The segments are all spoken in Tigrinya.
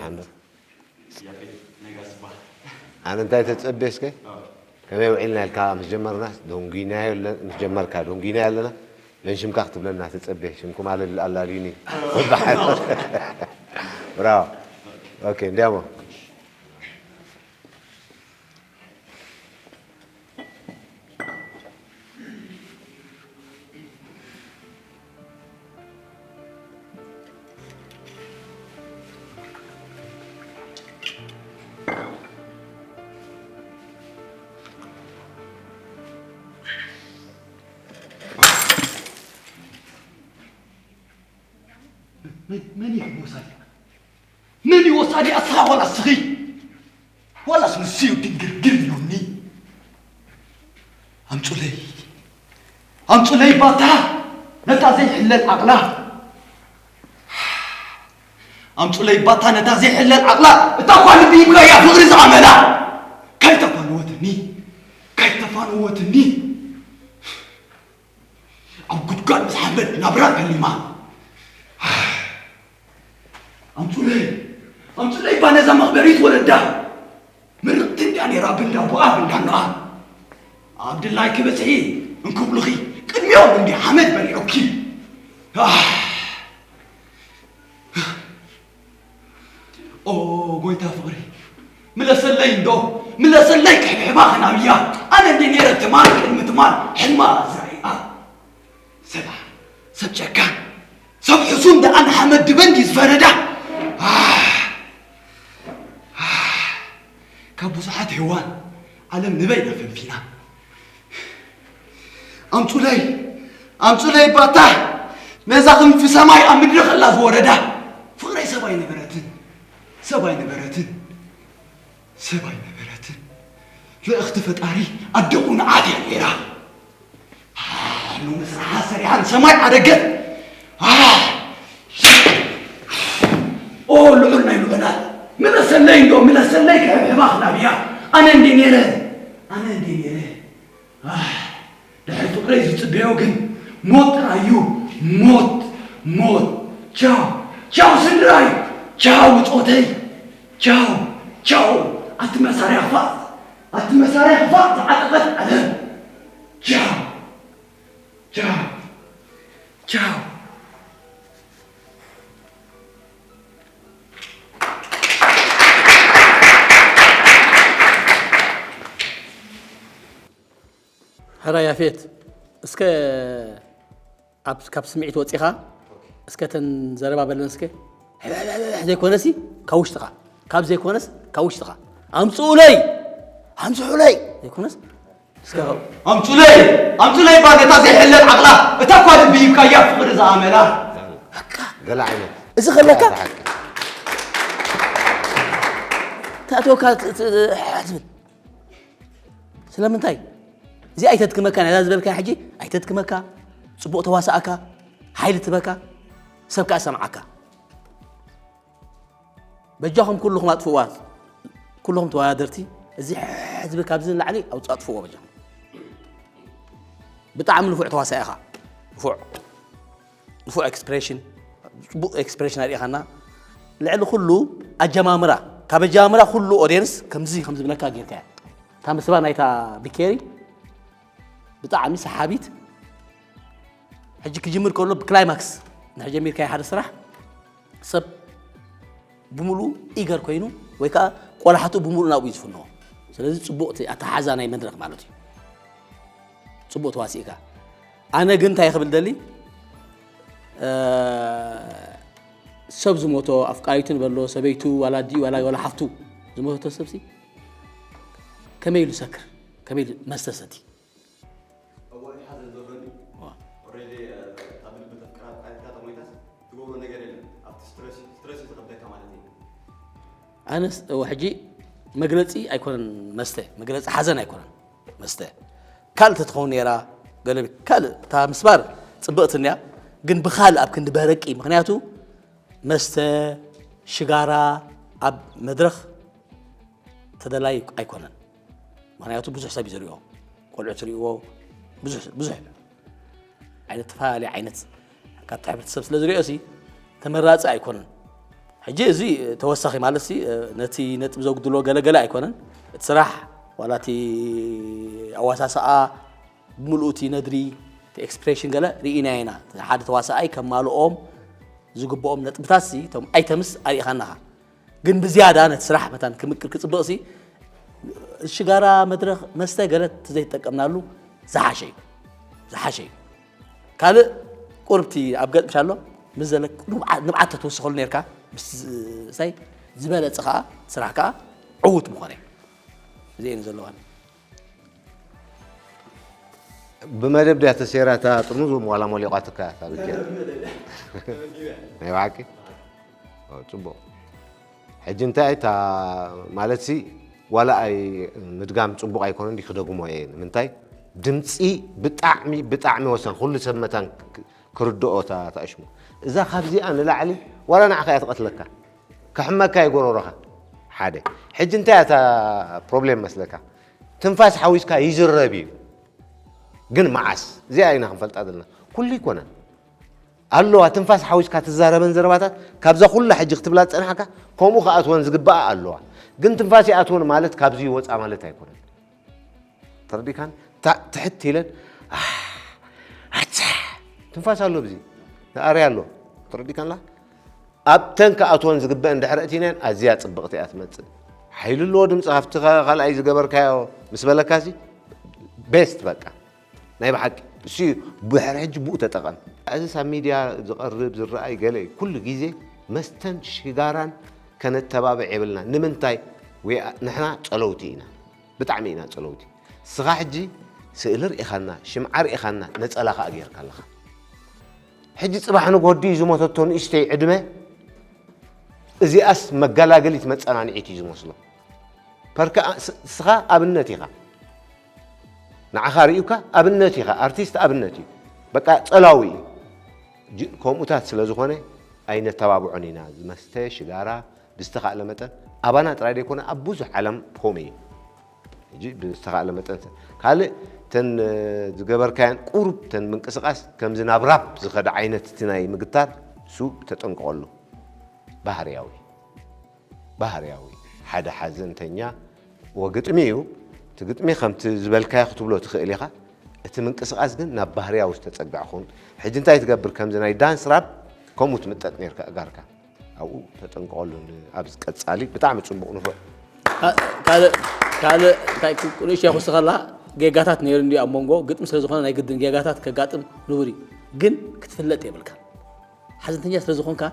ኣንበር። ኣነ እንታይ ተጸቤ እስከ? ከመይ ውዒልና ኢልካ ምስ ጀመርና፣ ደንጒናዮ ኣለ-፣ ምስ ጀመርካ፣ ደንጒናዮ ኣለና። መን ሽምካ ክትብለና ተጸቤ? ሽምኩም ኣለ-፣ ኣላልዩኒ። ወዲ ሓ-፣ ብራቮ። ኦኬ፣ እንዲያሞ። መን፣ መን እዩ ወሳዲ? መን እዩ ወሳዲ? ኣስኻ ዋላ እስኺ? ዋላስ ንሱ እዩ ድንግርግር ኢሉኒ? ኣምጹለይ፣ ኣምጹለይ ባታ ነታ ዘይሕለል ዓቕላ። ኣምጹለይ ባታ ነታ ዘይሕለል ዓቕላ። እታ እኳ ልቢ ሂብካያ ፍቕሪ ዝኣመላ። ካይተፋነወትኒ፣ ካይተፋነወትኒ። ኣብ ጉድጓድ ምስ ሓመድ ናብራ ከሊማ። ኣምጹለይ፣ ኣምጹለይ እባ ነዛ መኽበሪት ወለዳ። ምርቕቲ እንድያ ነይራ ብንዳ ኣቦኣ ብንዳ ኣኖኣ። ኣብ ድላይኪ በጽሒ እንክብሉኺ ቅድሚኦም እንዲ ሓመድ በሊዑኪ። ኣህ። ኦ ጎይታ ፍቕሪ፣ ምለሰለይ እንዶ፣ ምለሰለይ ክሕብሕባ ኸናብያ። ኣነ እንደ ነይረ ትማል ቅድሚ ትማል ሕልማ ዝረእያ። ሰብኣ፣ ሰብ ጨካን፣ ሰብ ሕሱም ደኣ ንሓመድ ድበን ድዩ ዝፈረዳ? ኣህ፣ ኣህ፣ ካብ ብዙሓት ሄዋን ዓለም ንበይና ፈንፊና። ኣምጹለይ፣ ኣምጹለይ ባታ፣ ነዛ ክንፊ ሰማይ ኣብ ምድሪ ከላ ዝወረዳ። ፍቕረይ ሰብ ኣይነበረትን፣ ሰብ ኣይነበረትን፣ ሰብ ኣይነበረትን። ልእኽቲ ፈጣሪ ኣደ ቁኑዓት እያ ነይራ። ሎሚ ስራሓ ሰሪሓ ንሰማይ ዓረገት። ኦ ልዑል ናይ ልዑላት፣ ምለሰለይ እንዶ፣ ምለሰለይ ክሕብሕባ ክላብያ። ኣነ እንዲ ነይረ፣ ኣነ እንዲ ነይረ። ኣህ፣ ድሕሪ ፍቕረይ ዝጽበዮ ግን ሞት ጥራይ እዩ። ሞት፣ ሞት። ቻው፣ ቻው ስድራይ። ቻው እጾተይ። ቻው፣ ቻው። ኣቲ መሳርያ ክፋእ፣ ኣቲ መሳርያ ክፋእ ዝዓጠቐት ዓለም። ቻው፣ ቻው፣ ቻው። ሕራይ ያፌት፣ እስከ ኣብ፣ ካብ ስምዒት ወጺኻ፣ እስከ ተን ዘረባ በለን እስከ። ዘይኮነሲ ካብ ውሽጥኻ፣ ካብ ዘይኮነስ ካብ ውሽጥኻ። ኣምጽኡለይ! ኣምጽኡለይ! ዘይኮነስ እስከ ኣምጹለይ! ኣምጹለይ እባ ነታ ዘይሕለል ዓቕላ፣ እታ እኳ ልቢ ሂብካያ ፍቕሪ ዝኣመላ። በቃ። ገለ ዓይነት። እዚ ከለካ ብሓቂ። ተኣትወካ ት-፣ ት-፣ ትብል። ስለምንታይ? እዚ ኣይተድክመካ፣ ነዛ ዝበልካያ ሕጂ ኣይተድክመካ፣ ጽቡቕ ተዋሳእካ፣ ሓይሊ ትበካ፣ ሰብ ከኣ ሰምዓካ። በጃኹም ኩልኹም ኣጥፍእዋ፣ ኩልኹም ተወዳደርቲ፣ እዚ ሕዝቢ ካብዚ ንላዕሊ ኣውጽ-፣ ኣጥፍእዎ በጃኹም። ብጣዕሚ ንፉዕ ተዋሳኢ ኢኻ፣ ንፉዕ። ንፉዕ ኤክስፕሬሽን፣ ጽቡቕ ኤክስፕሬሽን ኣርኢኻና። ልዕሊ ኩሉ ኣጀማምራ፣ ካብ ኣጀማምራ ኩሉ ኦድየንስ ከምዚ፣ ከም ዝብለካ ጌርካያ። እታ ምስባ ናይታ ቢኬሪ ብጣዕሚ ሰሓቢት። ሕጂ ክጅምር ከሎ ብክላይማክስ እንድሕር ጀሚርካዮ ሓደ ስራሕ ሰብ ብምሉኡ ኢገር ኮይኑ ወይ ከዓ ቆላሕትኡ ብምሉኡ ናብኡ እዩ ዝፍንዎ። ስለዚ ጽቡቕ እቲ ኣተሓዛ ናይ መድረኽ ማለት እዩ። ጽቡቕ ተዋሲእካ። ኣነ ግን እንታይ ክብል ደሊ፣ እ፣ ሰብ ዝሞቶ ኣፍቃሪቱ ንበሎ፣ ሰበይቱ፣ ዋላ ኣዲኡ፣ ዋላ፣ ዋላ ሓፍቱ ዝሞቶ ሰብሲ ከመይ ኢሉ ሰክር? ከመይ ኢሉ መስተ ሰቲ? እዋን ሓዘን ዘሎኒ፣ ዋ። ኦሬዲ፣ እ፣ ኣብ ልቢ ተፍቅራ ኣፍቃሪትካ ተሞይታስ ትገብሮ ነገር የለን። ኣብቲ ስትረስ፣ ስትረስ እዩ ዝኸብደካ ማለት እዩ። ኣነስ፣ እወ፣ ሕጂ መግለጺ ኣይኮነን መስተ፣ መግለጺ ሓዘን ኣይኮነን መስተ። ካልእ ተትኸውን ነይራ፣ ገለ ካልእ፣ እታ ምስባር ጽብቕቲ እንድያ፣ ግን ብኻልእ ኣብ ክንዲ በረቂ፣ ምኽንያቱ መስተ፣ ሽጋራ ኣብ መድረኽ ተደላይ ኣይኮነን። ምኽንያቱ ብዙሕ ሰብ እዩ ዝሪኦ፣ ቆልዑ ትሪእዎ፣ ብዙሕ፣ ብዙሕ ዓይነት ተፈላለየ ዓይነት ካብቲ ሕብረተሰብ ስለ ዝሪኦ ሲ ተመራጺ ኣይኮነን። ሕጂ እዚ ተወሳኺ ማለት ሲ ነቲ ነጥብ ዘጉድሎ ገለገለ ኣይኮነን። እቲ ስራሕ ዋላ እቲ ኣዋሳስኣ ብምልኡ እቲ ነድሪ እቲ ኤክስፕሬሽን ገለ ርኢና ኢና። ሓደ ተዋሳኣይ ከማልኦም ዝግብኦም ነጥብታት ሲ እቶም ኣይተምስ ኣሪእኻናኻ። ግን ብዝያዳ ነቲ ስራሕ መታን ክምቅር ክጽብቕ ሲ ሽጋራ መድረኽ መስተ ገለ ዘይተጠቀምናሉ ዝሓሸ እዩ። ዝሓሸ እዩ። ካልእ ቁርብቲ ኣብ ገጥምሻ ኣሎ ምስ ዘለክ ንብዓት ተትውስኸሉ ነርካ ምስሳይ ዝበለፀ ከዓ ስራሕ ከዓ ዕዉት ምኾነ እዚአን ዘለዋን። ብመደብ ድያ ተሰይራ እታ ጥርሙዝ ዋላ ሞሊቋትካ እያ እታ ብጃ? ናይ ብሓቂ? ኦ፣ ጽቡቕ። ሕጂ እንታይ እታ ማለት ሲ ዋላ ኣይ ምድጋም ጽቡቕ ኣይኮነን ድዩ ክደግሞ እየ። ንምንታይ ድምጺ ብጣዕሚ ብጣዕሚ ወሳን ኩሉ ሰብ መታን ክ- ክርድኦ እታ እታ እሽሙ እዛ ካብዚኣ ንላዕሊ ዋላ ንዓኻ እያ ትቐትለካ። ከሕመካ እዩ ጎሮሮኻ ሓደ። ሕጂ እንታይ እያ እታ ፕሮብሌም መስለካ? ትንፋስ ሓዊስካ ይዝረብ እዩ። ግን መዓስ እዚኣ ኢና ክንፈልጣ ዘለና። ኩሉ ይኮነን ኣለዋ ትንፋስ ሓዊስካ ትዛረበን ዘረባታት ካብዛ ኩላ ሕጂ ክትብላ ዝፀናሕካ ከምኡ ክኣትወን ዝግባኣ ኣለዋ። ግን ትንፋስ ይኣትወን ማለት ካብዚ ይወፃ ማለት ኣይኮነን። ተረዲካን ትሕት ኢለን ኣቻ ትንፋስ ኣሎ ብዚ ኣርያ ኣሎ። ተረዲካንላ ኣብተን ክኣትወን ዝግበአን ድሕሪ እቲነን ኣዝያ ፅብቕቲ እያ ትመፅእ። ሓይሊ ኣለዎ ድምፂ ካብቲ ካልኣይ ዝገበርካዮ ምስ በለካሲ ቤስት በቃ ናይ ብሓቂ እሱ ብድሕሪ ሕጂ ብኡ ተጠቐም። እዚ ሳብ ሚድያ ዝቐርብ ዝረኣይ ገለ እዩ። ኩሉ ግዜ መስተን ሽጋራን ከነተባብዕ የብልና። ንምንታይ? ወይ ንሕና ፀለውቲ ኢና፣ ብጣዕሚ ኢና ፀለውቲ። ስኻ ሕጂ ስእሊ ርኢኻና፣ ሽምዓ ርኢኻና፣ ነፀላ ከዓ ጌርካ ኣለኻ። ሕጂ ፅባሕ ንግሆ ድዩ ዝሞተቶ ንእሽተይ ዕድመ እዚኣስ መገላገሊት መፀናንዒት እዩ ዝመስሎ። ፐርከ ስኻ ኣብነት ኢኻ። ንዓኻ ርእዩካ ኣብነት ኢኻ። ኣርቲስት ኣብነት እዩ። በቃ ፀላዊ እዩ። ከምኡታት ስለ ዝኾነ ኣይነተባብዖን ኢና። ዝመስተ ሽጋራ ብዝተኻእለ መጠን ኣባና ጥራይ ዘይኮነ ኣብ ብዙሕ ዓለም ከምኡ እዩ። ሕጂ ብዝተኻእለ መጠን ካልእ ተን ዝገበርካያን ቁሩብ ተን ምንቅስቃስ ከምዚ ናብ ራፕ ዝኸደ ዓይነት እቲ ናይ ምግታር እሱ ተጠንቀቐሉ። ባህርያዊ ባህርያዊ ሓደ ሓዘንተኛ ወግጥሚ እዩ። እቲ ግጥሚ ከምቲ ዝበልካዮ ክትብሎ ትኽእል ኢኻ። እቲ ምንቅስቃስ ግን ናብ ባህርያዊ ዝተጸግዐ ክኸውን። ሕጂ እንታይ ትገብር? ከምዚ ናይ ዳንስ ራፕ ከምኡ ትምጠጥ ነርካ እጋርካ። ኣብኡ ተጠንቀቐሉ። ኣብዚ ቀጻሊ ብጣዕሚ ጽቡቕ ንፉዕ። ካልእ እንታይ ንእሽተይ ክውስኸላ ጌጋታት ነይሩ እንዲ ኣብ መንጎ ግጥሚ ስለ ዝኾነ ናይ ግድን ጌጋታት ከጋጥም ንቡር እዩ። ግን ክትፍለጥ የብልካ። ሓዘንተኛ ስለ ዝኾንካ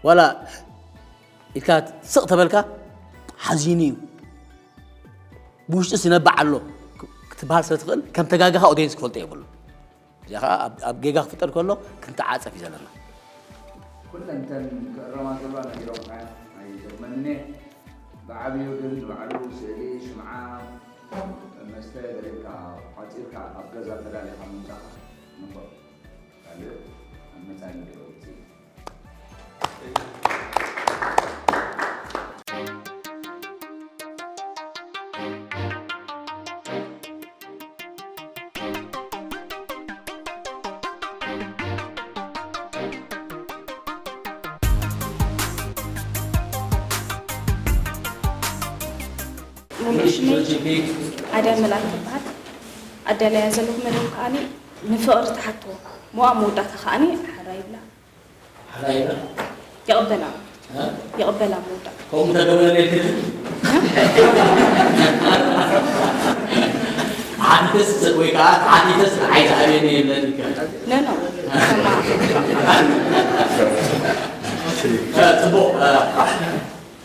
ዋላ ኢልካ ስቕ ተበልካ ሓዚኑ እዩ ብውሽጢ ሲነባዕ ኣሎ ክትበሃል ስለ ትኽእል ከም ተጋገኻ ኦዲየንስ ክፈልጦ የብሉ። እዚኣ ከዓ ኣብ ጌጋ ክፍጠር ከሎ ክንተዓፀፍ እዩ ዘለና። ኩለን እተን ክእረማ ዘለዋ ነጊሮምካ እዮም ኣይደግመንን እየ። ብዓብዩ ግን ንባዕሉ ስእሊ ሽምዓ መስተ ገሊልካ ቋፂርካ ኣብ ገዛ ተዳሊኻ ምምፃኻ ንኽእል ካልእ ኣብ መፃኢ ንሪኦ ውፅኢት ሙሉእ ሽመይ ኣደ መላክ ትበሃል። ኣዳለያ ዘለኹ መደብ ከዓኒ ንፍቕሪ ትሓትዎ ሞኣ መወዳእታ ከዓኒ ሓራ ይብላ። ሓራ ይብላ። ይቕበላ። እ? ይቕበላ መወዳእታ። ከምኡ ተገበረለይ ትብል? እ? ተሓቲተስ ወይ ከዓ ተሓቲተስ ንዓይ ዝኣብየኒ የለን ይከ። ኖ፣ ኖ። ከማ- እ፣ ጽቡቕ። እ፣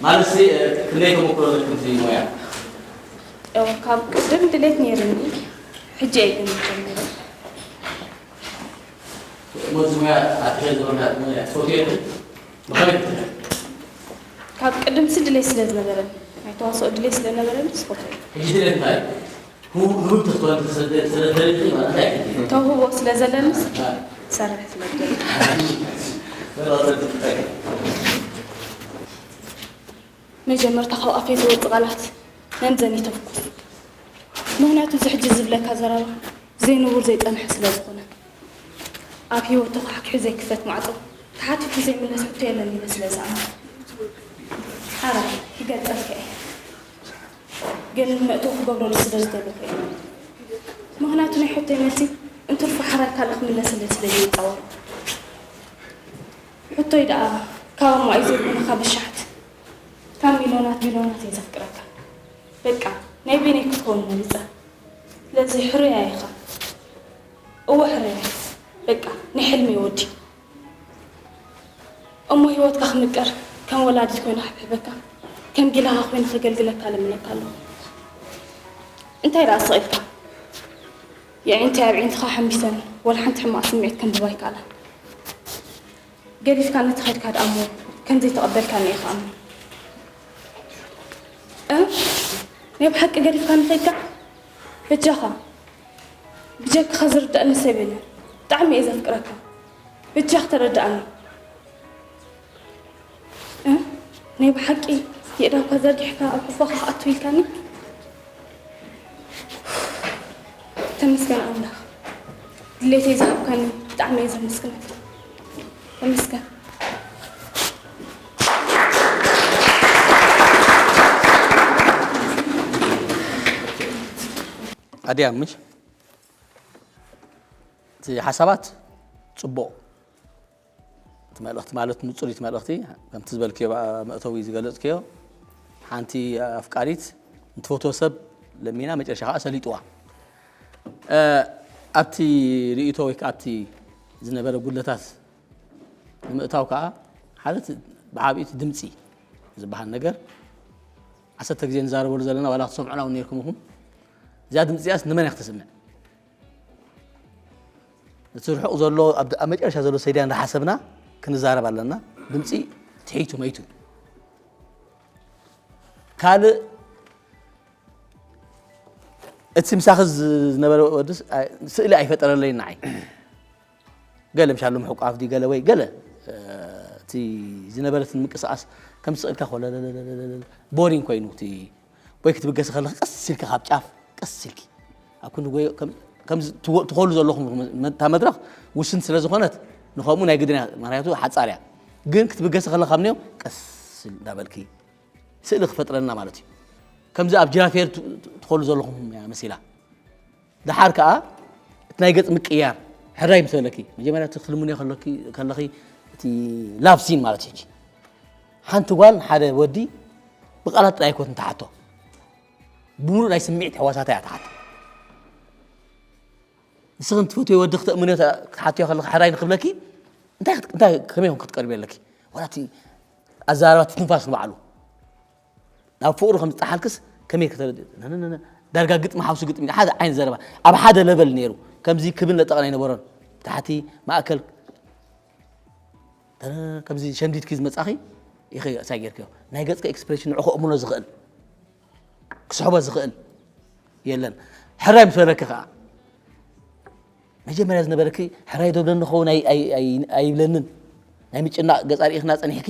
ማለት ሲ፣ እ፣ ክንደይ ተመክሮ ኣለክን እቲ ሞያ? ያው ካብ ቅድም ድሌት ነይርኒ፣ ሕጂ እየ ግን ጀሚረ። ሞት ሞያ ኣትሕል ዝበልና ሞያ ትፈትዮ ዶ? ብኸመይ ትፈትዮ? ካብ ቅድም ሲ ድሌት ስለ ዝነበረኒ፣ ናይ ተዋስኦ ድሌት ስለ ነበረኒ ሲ ፈትዮ። ሕጂ ድሌት እንታይ እዩ? ህቡ-፣ ህቡብ ክትኮን ስለ-፣ ስለ ትደሊ ማለት እንታይ እዩ? ተውህቦ ስለ ዘለኒ ሲ አ። ክሰርሕ ስለ ዝደሊ። መጀመርታ ካብ ኣፈይ ዝወጽእ ቃላት ነንዘን ይተፍኩስ። ምኽንያቱ እዚ ሕጂ ዝብለካ ዘረባ ዘይንቡር ዘይጸንሐ ስለ ዝኾነ። ኣብ ህይወት ተዃሕኪሑ ዘይክፈት ማዕጾ፣ እቲ ሓቲቱ ዘይምለስ ሕቶ የለን ኢለ ስለ ዝኣምን። ሓራይ ይገልጸልካ እየ። ግን መእተዊ ክገብረሉ ስለ ዝደለኹ እየ። ምኽንያቱ ናይ ሕቶይ መልሲ እንትርፎ ሓራይ ካልእ ክምለሰለይ ስለ ዘይጻወር። ሕቶይ ደኣ ካብ ኣማኡ ዘይኮነ ካብ ብሻሕት፣ ካብ ሚልዮናት ቢልዮናት እየ ዘፍቅረካ። በቃ ናይ በይነይ ክትከውን መሪጸ። ስለዚ ሕሩያ ኢኻ። እወ ሕሩያ። በቃ ናይ ሕልመይ ወዲ። እሞ ህይወትካ ክምቅር ከም ወላዲት ኮይነ ክሕብሕበካ፣ ከም ጊላኻ ኮይነ ከገልግለካ ለምነካ ኣለኹ። እንታይ ደኣ ስቕ ኢልካ? የዒንተይ ኣብ ዒንትኻ ሓምቢሰን ወላ ሓንቲ ሕማቕ ስምዒት ከንብባ ኣይከኣላን። ገዲፍካኒ ተኸድካ ደኣ እሞ ከም ዘይተቐበልካኒ እየ ክኣምን። እ? ናይ ብሓቂ ገዲፍካኒ ከይድካ? በጃኻ። ብጀካኻ ዝርዳእኒ ሰብ የለን። ብጣዕሚ እየ ዘፍቅረካ። በጃኻ ተረዳእኒ። እ? ናይ ብሓቂ የእዳውካ ዘርጊሕካ ኣብ ሕፋኻ ክኣቱ ኢልካኒ? ተመስገን ኣምላኽ። ድሌተይ ዝሃብካኒ ብጣዕሚ እየ ዘመስግነካ። ተመስገን። ኣድያም ምሽ እቲ ሓሳባት ጽቡቕ እቲ መልእኽቲ ማለት ንጹር እቲ መልእኽቲ ከምቲ ዝበልክዮ መእተዊ ዝገለጽክዮ ሓንቲ ኣፍቃሪት ንትፈትዎ ሰብ ለሚና መጨረሻ ከዓ ሰሊጥዋ ኣብቲ ርእቶ ወይ ከዓ ኣብቲ ዝነበረ ጉድለታት ንምእታው ከዓ ሓደ ብዓብይቲ ድምፂ ዝበሃል ነገር ዓሰርተ ግዜ ንዛረበሉ ዘለና ዋላ ክትሰምዑና እውን ነርኩም ኢኹም እዚኣ ድምፂ እዚኣስ ንመን እያ ክትስምዕ እቲ ርሑቕ ዘሎ ኣብ መጨረሻ ዘሎ ሰይዳ እንዳሓሰብና ክንዛረብ ኣለና ድምፂ ትሒቱ መይቱ ካልእ እቲ ምሳኺ ዝነበረ ወዲ ስእሊ ኣይፈጠረለይን ንዓይ ገለ ምሻሉ ምሕቋፍ ድዩ ገለ ወይ ገለ እቲ ዝነበረት ምንቅስቃስ ከም ስእልካ ኮለ ቦሪንግ ኮይኑ እቲ ወይ ክትብገስ ከለኻ ቀስ ኢልካ ካብ ጫፍ ቀስ ኢልኪ ኣብ ክንዲ ጎዮ ከም ከም ትኸሉ ዘለኹም እታ መድረኽ ውስን ስለ ዝኾነት ንኸምኡ ናይ ግድን እያ ምክንያቱ ሓጻር እያ ግን ክትብገስ ከለኻ ካብ ነዮም ቀስ እንዳበልኪ ስእሊ ክፈጥረልና ማለት እዩ ከምዚ ኣብ ጅራፌር ትኸሉ ዘለኹም እያ መሲላ ደሓር ከዓ እቲ ናይ ገፅ ምቅያር ሕራይ ምስ በለኪ መጀመርያ እቲ ክትልምንዮ ከለኺ እቲ ላቭ ሲን ማለት እዩ ሓንቲ ጓል ሓደ ወዲ ብቃላት ጥራይ ኮት ንትሓቶ ብምሉእ ናይ ስምዒት ሕዋሳታ እያ ትሓቶ ንስኽን ትፈትዮ ወዲ ክተእምንዮ ክትሓትዮ ከለኺ ሕራይ ንክብለኪ እንታይ ከመይ ክትቀርቢ ኣለኪ ዋላ እቲ ኣዘራርባ ትንፋስ ንባዕሉ ናብ ፍቕሩ ከም ዝጠሓልክስ ከመይ ከተረድእ ዳርጋ ግጥሚ ሓውሲ ግጥሚ ሓደ ዓይነት ዘረባ ኣብ ሓደ ለቨል ነይሩ ከምዚ ክብን ለጠቕን ኣይነበሮን ታሕቲ ማእከል ከምዚ ሸምዲድኪ ዝመጻኺ ኢኺ ሳይ ጌርክዮ ናይ ገጽኪ ኤክስፕሬሽን ንዑ ከእምኖ ዝኽእል ክስሕቦ ዝኽእል የለን ሕራይ ምስ በለኪ ከዓ መጀመርያ ዝነበረኪ ሕራይ ዶ ብለኒ ክኸውን ኣይብለንን ናይ ምጭናቕ ገጻ ርኢኽና ጸኒሕኪ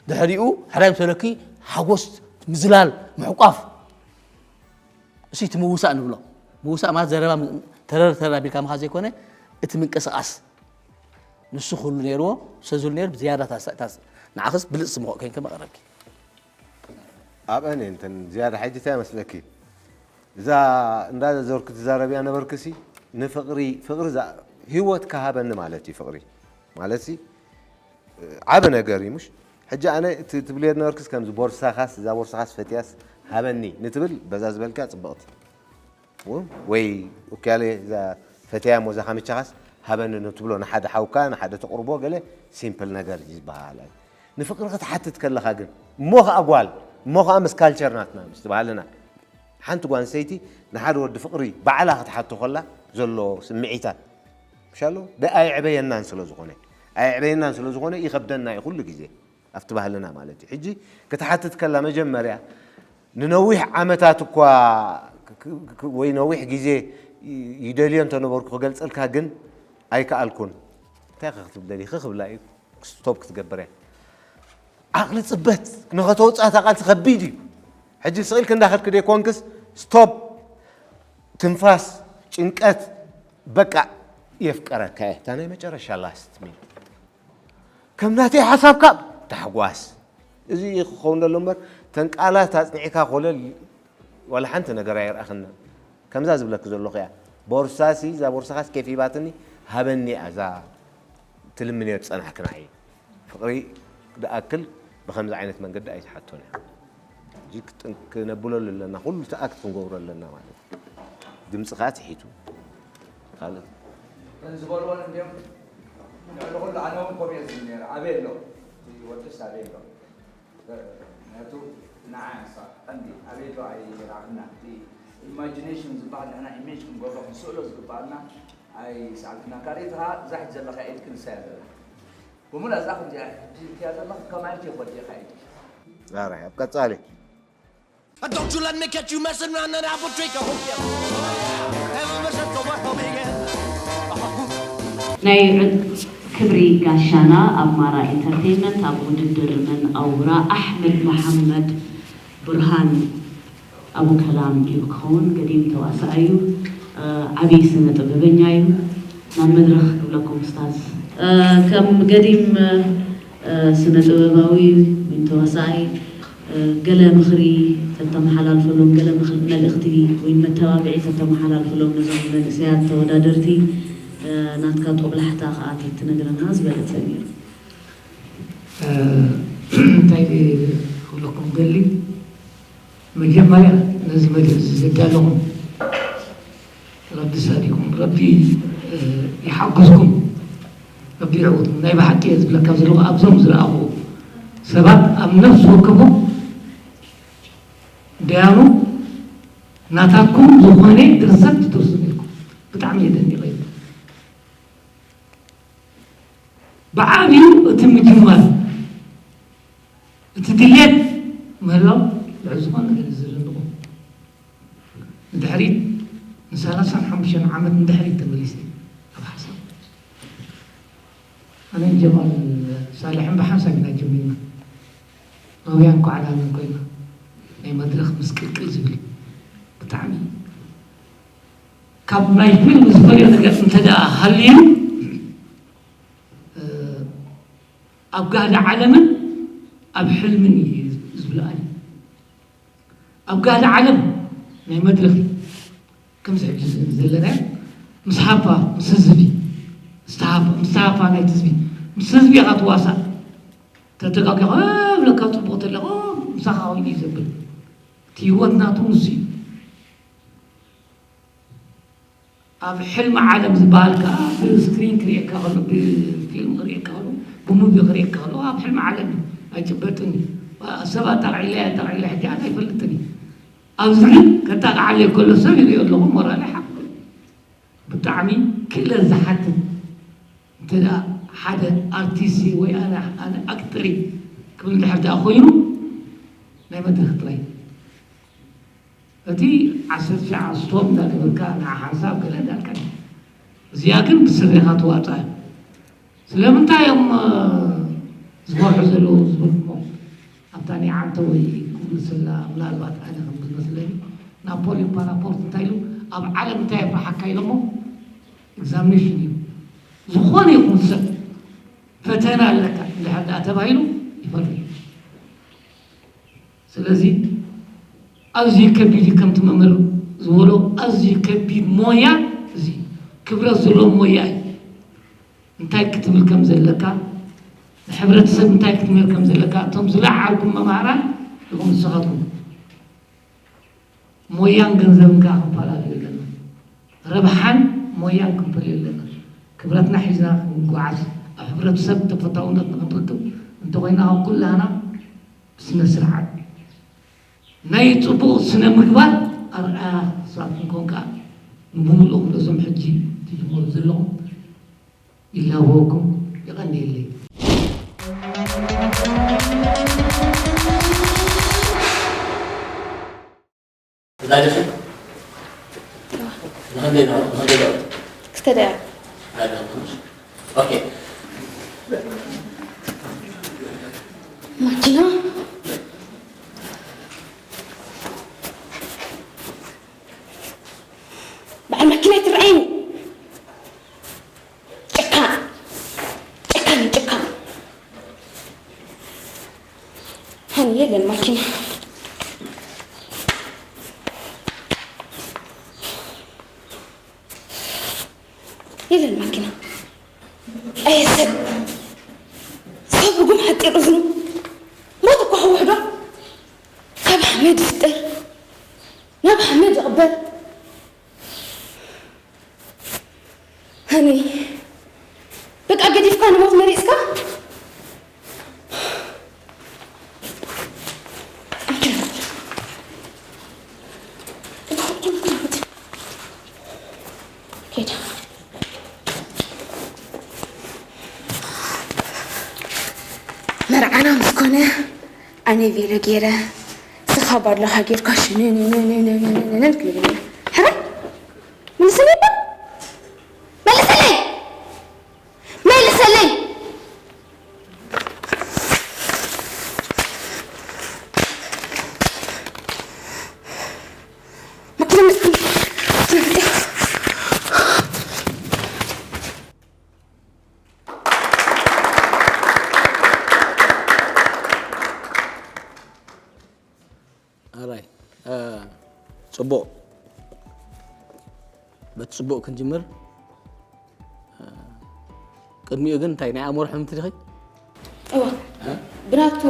ድሕሪኡ ሕራይ ምስ በለኪ ሓጎስ ምዝላል ምሕቋፍ እሱ እቲ ምውሳእ ንብሎ ምውሳእ ማለት ዘረባ ተረር ተረር ኣቢልካ ምኻ ዘይኮነ እቲ ምንቅስቃስ ንሱ ክህሉ ነይርዎ ሰዝሉ ነይሩ ብዝያዳ ንዓኽስ ብልፅ ስምኾ ኮይንከ መቕረብኪ ኣብአን እየን እተን ዝያዳ ሕጂ እንታይ መስለኪ እዛ እንዳዘርኩ ትዛረብያ ነበርክሲ ንፍቕሪ ፍቕሪ ህይወት ከሃበኒ ማለት እዩ ፍቕሪ ማለት ዓቢ ነገር እዩ ምሽ ሕጂ ኣነ ትብልዮ ነበርክስ ከምዚ ቦርሳኻስ እዛ ቦርሳኻስ ፈትያስ ሃበኒ ንትብል በዛ ዝበልካ ጽብቕቲ ወይ ኡክያለ እዛ ፈትያ ሞ እዛ ካምቻኻስ ሃበኒ ንትብሎ ንሓደ ሓውካ ንሓደ ተቕርቦ ገለ ሲምፕል ነገር ዝበሃል ንፍቅሪ ክትሓትት ከለኻ ግን እሞ ኸዓ ጓል እሞ ኸዓ ምስ ካልቸር ናትና ምስ ትበሃልና ሓንቲ ጓል ኣንስተይቲ ንሓደ ወዲ ፍቅሪ ባዕላ ክትሓቶ ከላ ዘሎ ስምዒታት ምሻሎ ደ ኣየዕበየናን ስለ ዝኾነ ኣየዕበየናን ስለ ዝኾነ ይኸብደና እዩ ኩሉ ግዜ ኣብቲ ባህልና ማለት እዩ ሕጂ ክትሓትት ከላ መጀመርያ ንነዊሕ ዓመታት እኳ ወይ ነዊሕ ግዜ ይደልዮ እንተነበርኩ ክገልፀልካ ግን ኣይከኣልኩን እንታይ ክትብል ደሊኺ ክብላ እዩ ስቶፕ ክትገብር እያ ዓቕሊ ፅበት ንኸተውፅኣ እታ ቃልሲ ከቢድ እዩ ሕጂ ስቕ ኢልክ እንዳኸድክ ደይኮንክስ ስቶፕ ትንፋስ ጭንቀት በቃ የፍቀረካ እየ እታ ናይ መጨረሻ ላስት ሚል ከም ናተይ ሓሳብካ ታሕጓስ። እዚ እዩ ክኸውን ዘሎ እምበር፣ ተን ቃላት ኣጽኒዕካ ኮለል ዋላ ሓንቲ ነገር ኣየርኣኽና። ከምዛ ዝብለክ ዘለኹ እያ። ቦርሳሲ፣ እዛ ቦርሳኻስ ኬፍ ሂባትኒ፣ ሃበኒ እያ እዛ ትልምንዮ ዝጸናሕክና እዩ። ፍቕሪ ዝኣክል ብኸምዚ ዓይነት መንገዲ ኣይትሓቶን እያ። እዚ ክጥን-፣ ክነብለሉ ኣለና፣ ኩሉ እቲ ኣክት ክንገብሮ ኣለና ማለት እዩ። ድምፂ ከዓ ትሒቱ። ካልእ እተን ዝበልወን እንዲኦም ልዕሊ ኩሉ ኣነ እውን ከምኡ እየ ዝብል ነይረ። ኣበይ ኣሎ? እቲ ወድስ ኣበይ ኣሎ? ምክንያቱ ንዓ እያ እሳ ቀንዲ። ኣበይ ኣሎ ኣይረኣኽና። እቲ ኢማጂኔሽን ዝበሃል ንሕና ኢሜጅ ክንገብሮ ክንስእሎ ዝግበኣና ኣይሰኣልክና። ካልእ ከዓ እዛ ሕጂ ዘለኻ ኢድኪ ንሳ እያ ዘላ። ብሙላ እዛ ከምዚኣ ሕጂ እትያ ዘለኻ ከማይ እትዮ ወዲኻ ኢድኪ። ራራይ ኣብ ቀጻሊ Don't you let me catch you messing around and I will drink a whole yeah. Never miss a go for me yeah. ናይ ዕጽ ክብሪ ጋሻና ኣብ ማራ ኢንተርቴይንመንት ኣብ ውድድር መን ኣውራ ኣሕመድ መሓመድ ብርሃን ኣቡ ከላም እዩ ክኸውን። ገዲም ተዋሳኣይ እዩ። እ፣ ዓብዪ ስነ ጥበበኛ እዩ። ናብ መድረኽ ክብለኩም ኡስታዝ። እ፣ ከም ገዲም እ፣ ስነ ጥበባዊ ወይ ተዋሳኣይ እ፣ ገለ ምኽሪ ተተመሓላልፈሎም፣ ገለ ምኽ- መልእኽቲ ወይ መተባብዒ ተተመሓላልፈሎም ነዞም መንእሰያት ተወዳደርቲ እ፣ ናትካ ጦብላሕታ ከኣ ተትነግረና ዝበለጸ ነይሩ። እንታይ ክብለኩም ደሊ፣ መጀመርያ ነዚ መደብ እዚ ዘዳለኹም ረቢ ሳዲኩም፣ ረቢ ይሓግዝኩም፣ ረቢ ይዕውትኩም። ናይ ብሓቂ እየ ዝብለካ ዘለኹ፣ ኣብዞም ዝረኣኹ ሰባት ኣብ ነፍሲ ወከፎም ደያኑ ናታትኩም ዝኾነ ድርሰት ትደርሱ ነርኩም። ብጣዕሚ እየ ደኒቐ። ብዓብዩ እቲ ምጅማር፣ እቲ ድሌት ምህላው ልዕሊ ዝኾነ ነገር እዩ ዝርንቑ። ንድሕሪት ንሰላሳን ሓሙሽተን ዓመት ንድሕሪት ተመሊሰ ኣብ ሓሳብ። ኣነን ጀማል ሳልሕን ብሓንሳብ ኢና ጀሚርና። ረውያን ኳዕላልን ኮይና ናይ መድረኽ ምስቅልቅል ዝብል ብጣዕሚ ካብ ናይ ፊልም ዝፈልዮ ነገር እንተ ደኣ ሃልዩ ኣብ ጋህዲ ዓለምን ኣብ ሕልምን እዩ ዝብልኣኒ። ኣብ ጋህዲ ዓለም ናይ መድረኽ ከምዚ ሕጂ ዘለናዮ ምስ ሃፋ ምስ ህዝቢ ዝተሃፋ ምስ ተሃፋ ናይቲ ህዝቢ ምስ ህዝቢ ኢኻ ትዋሳእ። ተተጋጊኻ ብለካ ጽቡቕ ተለኻ ምሳኻ ኮይኑ እዩ ዘብል። እቲ ህይወት ናቱ ንሱ እዩ። ኣብ ሕልሚ ዓለም ዝበሃል ከዓ ብስክሪን ክርእየካ ከሎ ብፊልም ክርእየካ ከሎ ብሙቪ ክርእየካ ከሎ ኣብ ሕልሚ ዓለም እዩ። ኣይጭበጥን እዩ። ሰባት ኣጣቕዒለይ ኣጣቕዒለ ሕጂ ኣነ ኣይፈልጥን እዩ። ኣብዚ ግን ከጣቕዓለይ ከሎ ሰብ ይርእዮ ኣለኹ ሞራለይ ሓፍ ብጣዕሚ ክእለት ዝሓትት እንተ ሓደ ኣርቲስት ወይ ኣነ ኣነ ኣክተር ክብል እንድሕር ደኣ ኮይኑ ናይ መድረክ ጥራይ እቲ ዓሰርተ ትሽዓተ ስቶፕ እንዳገበርካ ንዓ ሓንሳብ ገለ እንዳልካ እዩ። እዚኣ ግን ብስሪኻ ትዋፃ እዩ። ስለምንታይ እዮም ዝፈርሑ ዘለዉ ዝበልኩሞ ኣብታ ናይ ዓንተ ወይ ክብሉ ስላ ምናልባት ኣነ ከም ዝመስለኒ ናፖሊዮን ፓናፖርት እንታይ ኢሉ ኣብ ዓለም እንታይ የፍርሓካ ኢሎሞ ኤግዛሚኔሽን እዩ። ዝኾነ ይኹን ሰብ ፈተና ኣለካ እንድሕር ደኣ ተባሂሉ ይፈርሕ እዩ። ስለዚ ኣዝዩ ከቢድ እዩ፣ ከምቲ መምህር ዝበሎ ኣዝዩ ከቢድ ሞያ እዚ ክብረት ዘለዎ ሞያ እዩ። እንታይ ክትብል ከም ዘለካ ንሕብረተሰብ እንታይ ክትምህር ከም ዘለካ እቶም ዝለዓልኩም መማህራን ኢኹም ንስኻትኩም። ሞያን ገንዘብን ከዓ ክንፈላለ የለና። ረብሓን ሞያን ክንፈልዮ ኣለና። ክብረትና ሒዝና ክንጓዓዝ ኣብ ሕብረተሰብ ተፈታውነት ንክንረክብ እንተኮይና ካብ ኩላህና ብስነ ስርዓት ናይ ፅቡቕ ስነ ምግባር ኣርኣያ ሰባት ክንኮን ከዓ ንብምልኡ ነዞም ሕጂ ትጅምሩ ዘለኹም ይላበወኩም። የቐንየለይ። እንታይ ደፊ ንክንደይ ነው ንክንደይ ነው ክልተ ደቂቕ ኦኬ ማኪና በዓል ማኪና ኣይትረኣይኒ ጨካን ጨካን ጨካን የለን ማኪና፣ የለን ማኪና። ኣየ ሰብ፣ ሰብ ርጉም ሓፂር እዝኑ። ሞት እኮ ክውሕዶ። ካብ ሓመድ ይፍጠር፣ ናብ ሓመድ ይቕበር። ሃኒ፣ በቃ ገዲፍካ ንሞት መሪጽካ? ከይዳ። መርዓና ምስ ኮነ፣ ኣነ ቬሎ ገይረ፣ ስኻ ባድላኻ ጌርካ ሽንንንንንንንን ክብል እየ። ሕራይ፣ መልሰለይ እባ። መልሰለይ! መልሰለይ! መኪና መኪና መኪና መኪና። ኣራይ፣ እ፣ ጽቡቕ። በቲ ጽቡቕ ክንጅምር። እ፣ ቅድሚኡ ግን እንታይ ናይ ኣእምሮ ሕምምቲ ዲኺ? እዋ፣ ብናቱ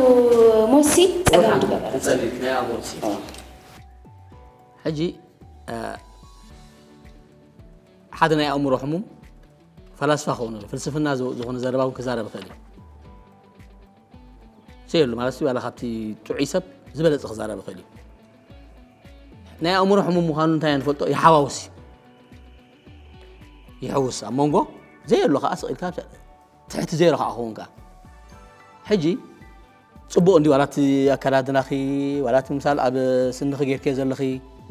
ሞሲ ጸገም ዝገበረ። ትጸልይ ናይ ኣእምሮ ሲ። ሕጂ፣ እ፣ ሓደ ናይ ኣእምሮ ሕሙም ፈላስፋ ክኸውን ይኽእል፣ ፍልስፍና ዝ-፣ ዝኾነ ዘረባ እውን ክዛረብ ይኽእል እዩ። ዘየሉ ማለት እዩ፣ ዋላ ካብቲ ጥዑይ ሰብ ዝበለጸ ክዛረብ ይኽእል እዩ። ናይ ኣእምሮ ሕሙም ምዃኑ እንታይ ንፈልጦ? ይሓዋውስ እዩ። ይሕውስ፣ ኣብ መንጎ ዘየሎ ከዓ ስቕ ኢልካ ትሕቲ ዜሮ ከዓ ክኸውን ከዓ። ሕጂ ጽቡቕ እንዲ ዋላ እቲ ኣከዳድናኺ፣ ዋላ እቲ ምሳል ኣብ ስንኺ ጌርክዮ ዘለኺ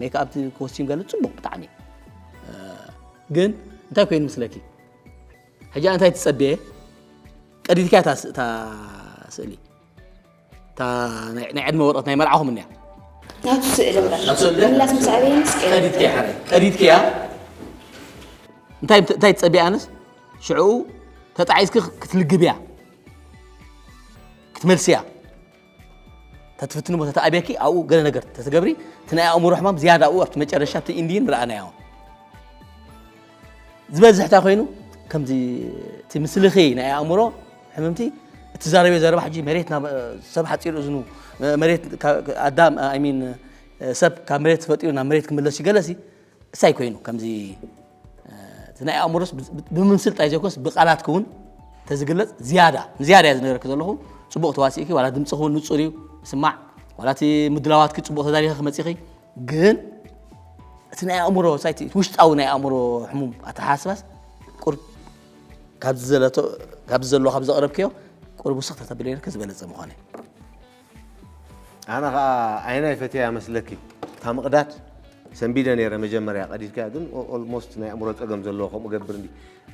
ሜክኣፕ፣ ኮስቲም ገለ ጽቡቕ ብጣዕሚ። እ፣ ግን እንታይ ኮይኑ ምስለኪ? ሕጂ እንታይ ትጸብየ? ቀዲድካ እታ ስ-፣ እታ ስእሊ። እታ ናይ ናይ ዕድመ ወረቐት ናይ መርዓኹም እንያ። ናቱ ስእሊ እምበር ናቱ ስእሊ? ምላስ ምስ ኣበየ ምስ ቀይረ። ቀዲድክያ ሓራይ። ቀዲድክያ። እንታይ እንታይ ትጸብየ ኣነስ? ሽዑ ተጣዒስኪ ክትልግብያ። ክትመልስያ። ተትፍትኒ ቦታ ተኣብየኪ ኣብኡ ገለ ነገር ተትገብሪ፣ እቲ ናይ ኣእምሮ ሕማም ዝያዳ ኣብኡ ኣብቲ መጨረሻ እቲ ኢንዲን ረኣናዮ። ዝበዝሕ እንታይ ኮይኑ፣ ከምዚ እቲ ምስልኺ ናይ ኣእምሮ ሕምምቲ እትዛረብዮ ዘረባ ሕጂ መሬት ናብ ሰብ ሓፂር እዝኑ፣ መሬት ካ-፣ ኣዳም፣ I mean፣ ሰብ ካብ መሬት ተፈጢሩ ናብ መሬት ክምለስ እዩ ገለሲ፣ እሳይ ኮይኑ ከምዚ፣ እ፣ እቲ ናይ ኣእምሮስ ብ-፣ ብ-፣ ብምምስል ጥራይ ዘይኮነስ ብቃላት ክውን ተዝግለጽ ዝያዳ፣ ንዝያዳ እየ ዝነገረኪ ዘለኹ። ጽቡቕ ተዋሲእኪ፣ ዋላ ድምጽኺ እውን ንጹር እዩ፣ ስማዕ፣ ዋላ እቲ ምድላዋትኪ ጽቡቕ ተዳሊኺ ክመጺኺ፣ ግን እቲ ናይ ኣእምሮ ሳይቲ፣ እቲ ውሽጣዊ ናይ ኣእምሮ ሕሙም ኣተሓሳስባስ ቁርብ ካብዚ ዘለቶ-፣ ካብዚ ዘለዎ ካብ ዘቕረብክዮ ቁርብ ውስኽ ተተብለዮ ከዝበለጸ ምኾነ። ኣነ ኸዓ ኣይናይ ፈትያ መስለኪ። እታ ምቕዳድ ሰንቢደ ነይረ መጀመርያ፣ ቀዲድክያ ግን ኦ-፣ ኦልሞስት ናይ ኣእምሮ ጸገም ዘለዎ ከምኡ ገብር እንዲ።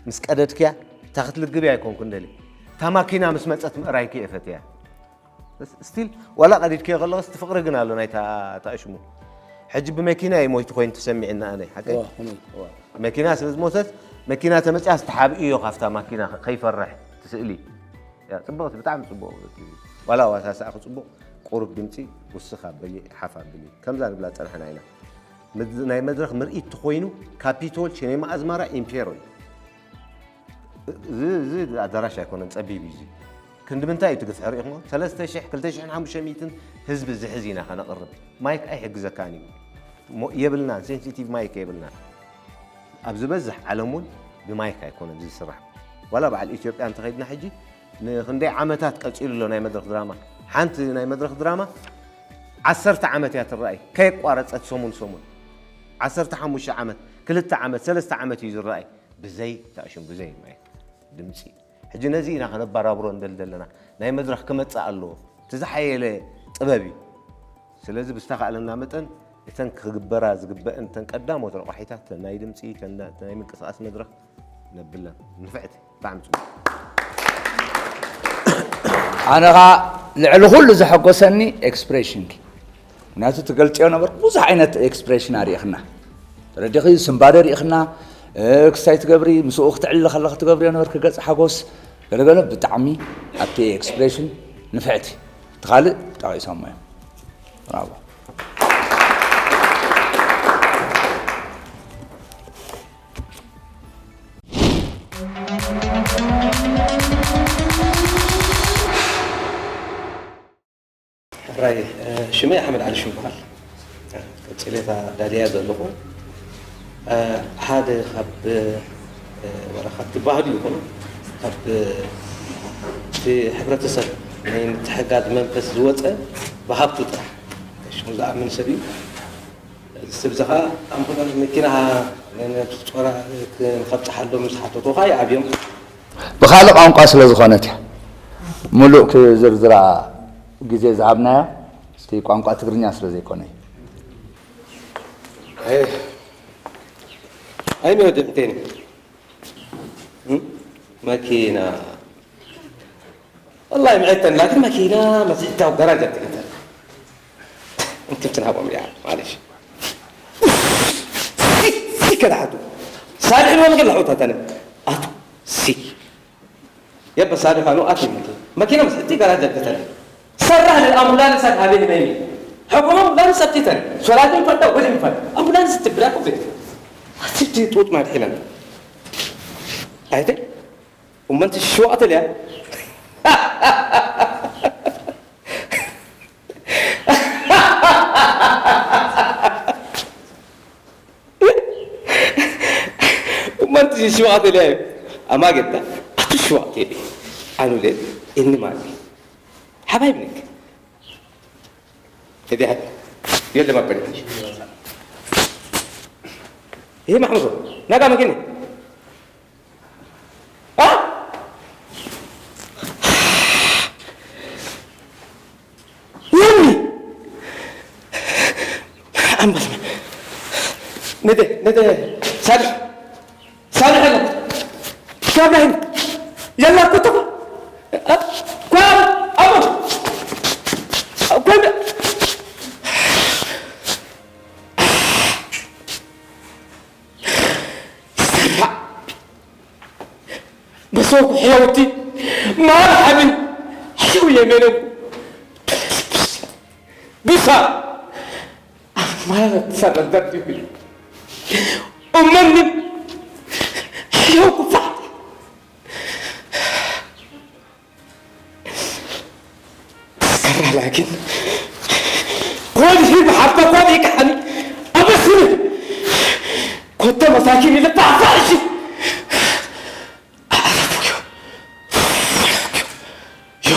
ምስ ቀደድክያ እታ ክትልግብያ ኣይኮንኩን ደልየ። እታ ማኪና ምስ መጸት ምእራይኪ እየ ፈትያ። ስቲል ዋላ ቀዲድክዮ ከለኽስ እቲ ፍቕሪ ግን ኣሎ ናይታ እታ ሽሙ። ሕጂ ብመኪና እዩ ሞይቱ ኮይኑ ተሰሚዕና ኣነ፣ ሓቀይ? እዋ፣ ከመይ? እዋ። መኪና ስለ ዝሞተት መኪና ተመጽያ ዝተሓብእዮ ካብታ ማኪና ከይፈርሕ ትስእሊ። ያ ጽቡቕቲ፣ ብጣዕሚ ጽቡቕ። ዋላ ዋሳስኣኺ ጽቡቕ፣ ቁሩብ ድምጺ ውስኽ ኣብሊ፣ ሓፍ ኣብሊ። ከምዛ ንብላ ጸናሕና ኢና። ምድ-፣ ናይ መድረኽ ምርኢት ተኾይኑ ካፒቶል፣ ሲኔማ ኣዝማራ፣ ኢምፔሮ እዩ። እዚ፣ እዚ ኣዳራሽ ኣይኮነን፣ ጸቢብ እዩ እዚ። ክንዲ ምንታይ እዩ ትግፍሒ ርኢኹሞ? ሰለስተ ሽሕ፣ ክልተ ሽሕን ሓሙሽተ ሚእትን ህዝቢ ዝሕዝ ኢና ከነቕርብ። ማይክ ኣይሕግዘካን እዩ። ሞ-፣ የብልናን፣ ሴንሲቲቭ ማይክ የብልናን። ኣብ ዝበዝሕ ዓለም እውን ብማይክ ኣይኮነን ዝስራሕ። ዋላ በዓል ኢትዮጵያ እንተኸይድና ሕጂ ንክንደይ ዓመታት ቀጺሉ ኣሎ ናይ መድረኽ ድራማ። ሓንቲ ናይ መድረኽ ድራማ ዓሰርተ ዓመት እያ ትረኣይ፣ ከየቋረጸት ሰሙን ሰሙን። ዓሰርተ ሓሙሽተ ዓመት፣ ክልተ ዓመት፣ ሰለስተ ዓመት እዩ ዝረኣይ። ብዘይ ታእሽም፣ ብዘይ ማይክ፣ ድምጺ። ሕጂ ነዚ ኢና ከነባራብሮ እንደል ዘለና። ናይ መድረኽ ክመጽእ ኣለዎ። እቲ ዝሓየለ ጥበብ እዩ። ስለዚ ብዝተኻእለና መጠን እተን ክግበራ ዝግበአን እተን ቀዳሞት ረቋሒታት፣ እተን ናይ ድምጺ፣ እተን ናይ ምንቅስቓስ መድረኽ ነብለን። ንፍዕቲ፣ ብጣዕሚ ጽቡቕ። ኣነ ኸዓ ልዕሊ ኩሉ ዘሐጎሰኒ ኤክስፕሬሽንኪ። ምክንያቱ ትገልጽዮ ነበርኩ፣ ብዙሕ ዓይነት ኤክስፕሬሽን ኣሪእኽና። ተረዲኺ፣ ስንባደ ሪእኽና፣ እ፣ ክስታይ ትገብሪ፣ ምስኡ ክትዕልሊ ከለኺ ትገብርዮ ነበርኪ፣ ገጽ ሓጎስ፣ ገለገለ ብጣዕሚ ኣብቲ ኤክስፕሬሽን ንፍዕቲ። እቲ ካልእ ጠቒሶሞ እዮም። ብራቮ። ሕራይ፣ ሽመይ ኣሕመድ ዓሊ ሽም ይበሃል። ቀጺለ እታ ዳልያ ዘለኹ ሓደ ካብ ዋላ ካብ ትባህሉ ይኹን ካብ እቲ ሕብረተሰብ ናይ ምትሕጋዝ መንፈስ ዝወፀ ብሃብቱ ጥራሕ ሽሙ ዝኣምን ሰብ እዩ። እዚ ሰብ እዚ ከዓ ኣምቡላንስ መኪና ነብሲ ጾራ ንኸብፅሓሎም ምስ ሓተቱኻ ይኣብዮም። ብኻልእ ቋንቋ ስለ ዝኾነት እያ። ሙሉእ ክዝርዝራ ግዜ ዝሃብናዮ እቲ ቋንቋ ትግርኛ ስለ ዘይኮነ እዩ። ኣይመወድምቴን መኪና والله معدتن لكن ماكينة ما تحتها ودرجة تقدر انت بتنهب عمري يعني معلش سي سي كده حدو سالح ما مقلع حوتها تاني اتو سي يبقى سالح انو اتي ماكينة ماكينة ما تحتي درجة تاني سرح للامبولانس هذه نيمي حكومة امبولانس اتيتن سولاتين فتا ولي مفتا امبولانس تبراكو بيت اتي توت ما الحين ايتي እሞ እቲ ሽዋቕ ተልያ እሞ እቲ ሽዋቕ ተልያ እዩ ኣማገታ ኣቱ ሽዋቕ ተልያ ኣኑሌ እኒ ማኒ ሓባይ ብንክ እዲያ የለ ማበል ይሄ ማሕሙድ ናጋ መኪኒ ወኒ ኣምባስ ነደ ነደ ሳልሕ ሳልሕ ለ ካብራሂም የላ ኩተባ ኳ ኣሞ ኮንደ ሰራዕ በሰኩ ሕየውቲ ማል ሓብን ሕየው የሜነው ብሳ ማለት ሰረበት ይብል እመንም ሕየው ኩፋ تذكرها لكن كل شيء بحبك ولا يكحني أبسني كنت مساكين اللي بعفاشي أعرفك يو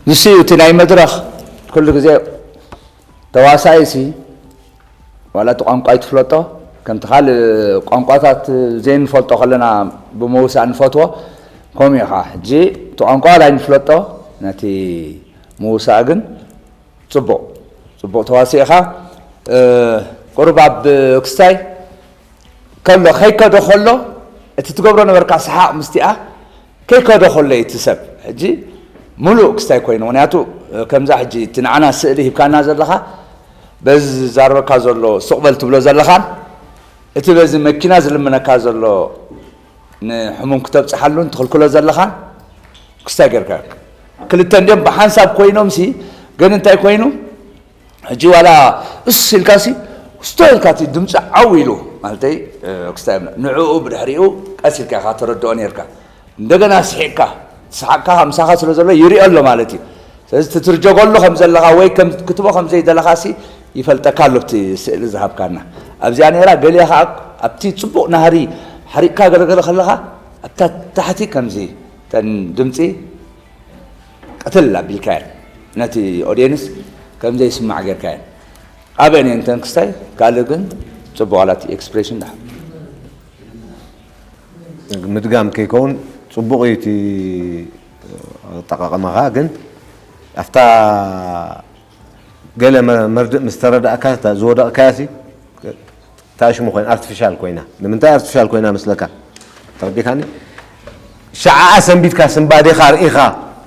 ንሱ እዩ እቲ ናይ መድረኽ ኩሉ ግዜ ተዋሳኢሲ ዋላ እቲ ቋንቋ ኣይትፍለጦ ከምቲ ካልእ ቋንቋታት ዘይንፈልጦ ከለና ብምውሳእ ንፈትዎ ከምኡ ኢኻ ሕጂ እቲ ቋንቋ ዋላ ኣይንፍለጦ ነቲ ምውሳእ ግን ፅቡቕ ፅቡቕ ተዋሲእኻ ቁሩብ ኣብ ክስታይ ከሎ ከይከዶ ከሎ እቲ ትገብሮ ነበርካ ሰሓቕ ምስቲኣ ከይከዶ ከሎ እቲ ሰብ ሕጂ ሙሉእ ክስታይ ኮይኑ ምክንያቱ ከምዛ ሕጂ እቲ ንዓና ስእሊ ሂብካና ዘለኻ በዚ ዝዛረበካ ዘሎ ሱቕ በል ትብሎ ዘለኻን እቲ በዚ መኪና ዝልምነካ ዘሎ ንሕሙም ክተብፅሓሉን ትኽልክሎ ዘለኻን ክስታይ ጌርካ ክልተ እንዲኦም ብሓንሳብ ኮይኖም ሲ ግን እንታይ ኮይኑ ሕጂ ዋላ እስ ኢልካ ሲ ስቶ ኢልካ እቲ ድምፂ ዓው ኢሉ ማለተይ ክስታይ ንዕኡ ብድሕሪኡ ቀስ ኢልካ ኢኻ ተረድኦ ነርካ እንደገና ስሒቅካ ሰሓቅካ ምሳኻ ስለ ዘሎ ይሪኦ ኣሎ ማለት እዩ ስለዚ ትትርጀገሉ ከም ዘለኻ ወይ ክትቦ ከም ዘይደለኻ ሲ ይፈልጠካ ኣሎ እቲ ስእሊ ዝሃብካና ኣብዚኣ ነራ ገሊኣ ከዓ ኣብቲ ፅቡቕ ናህሪ ሓሪቅካ ገለገለ ከለኻ ኣብታ ታሕቲ ከምዚ ተን ድምፂ ቅትል ኣቢልካየን ነቲ ኦድየንስ ከም ዘይስማዕ ጌርካየን ኣበን እየን ተን ክስታይ ካልእ ግን ፅቡቕ ኣላት ኤክስፕሬሽን ዳ ምድጋም ከይከውን ፅቡቕ እዩ እቲ ኣጠቃቀማኻ ግን ኣብታ ገለ መርድእ ምስ ተረዳእካ ዝወደቕካያ ሲ እታ ሽሙ ኮይና ኣርቲፊሻል ኮይና ንምንታይ ኣርቲፊሻል ኮይና መስለካ ተረዲካኒ ሸዓኣ ሰንቢድካ ስንባዴኻ ርኢኻ